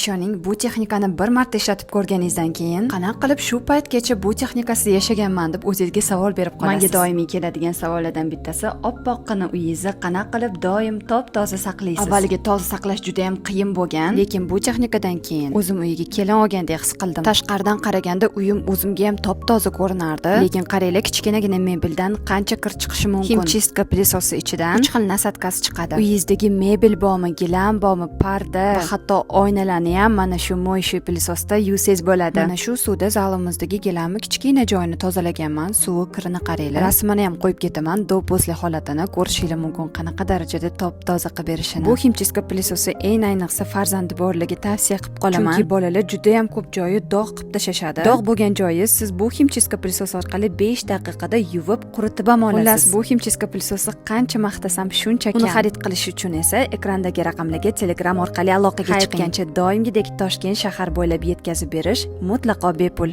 Ishoning, bu texnikani bir marta ishlatib ko'rganingizdan keyin qanaqa qilib shu paytgacha bu texnikasiz yashaganman deb o'zingizga savol berib qolasiz. Menga doimiy keladigan savollardan bittasi: oppoqqina uyingizni qanaqa qilib doim top toza saqlaysiz? Avvaliga toza saqlash juda ham qiyin bo'lgan, lekin bu texnikadan keyin o'zim uyiga kelin olgandek his qildim. Tashqaridan qaraganda uyim o'zimga ham top toza ko'rinardi, lekin qaranglar, kichkinagina mebeldan qancha kir chiqishi mumkin. Химчистка пылесос i ichidan uch xil насадка si chiqadi. Uyingizdagi mebel bormi, gilam bormi, parda va hatto oynalarni ham mana shu моющий пылесос da yuvsangiz bo'ladi. Mana shu suvda zalimizdagi gilamni kichkina joyini tozalaganman. Suvi kirini qaranglar. Rasmini ham qo'yib ketaman, до после holatini ko'rishinglar mumkin, qanaqa darajada top toza qilib berishini. Bu химчистка пылесос i eng ayniqsa farzandi borlarga tavsiya qilib qolaman, chunki bolalar juda ham ko'p joyi dog' qilib tashlashadi. Dog' bo'lgan joyi siz bu химчистка пылесос orqali 5 daqiqada yuvib, quritib ham olasiz. Xullas, bu химчистка пылесос i qancha maqtasam, shuncha kam. Uni xarid qilish uchun esa ekrandagi raqamlarga Telegram orqali aloqaga chiqing. Doimgidek Toshkent shahar bo'ylab yetkazib berish mutlaqo bepul.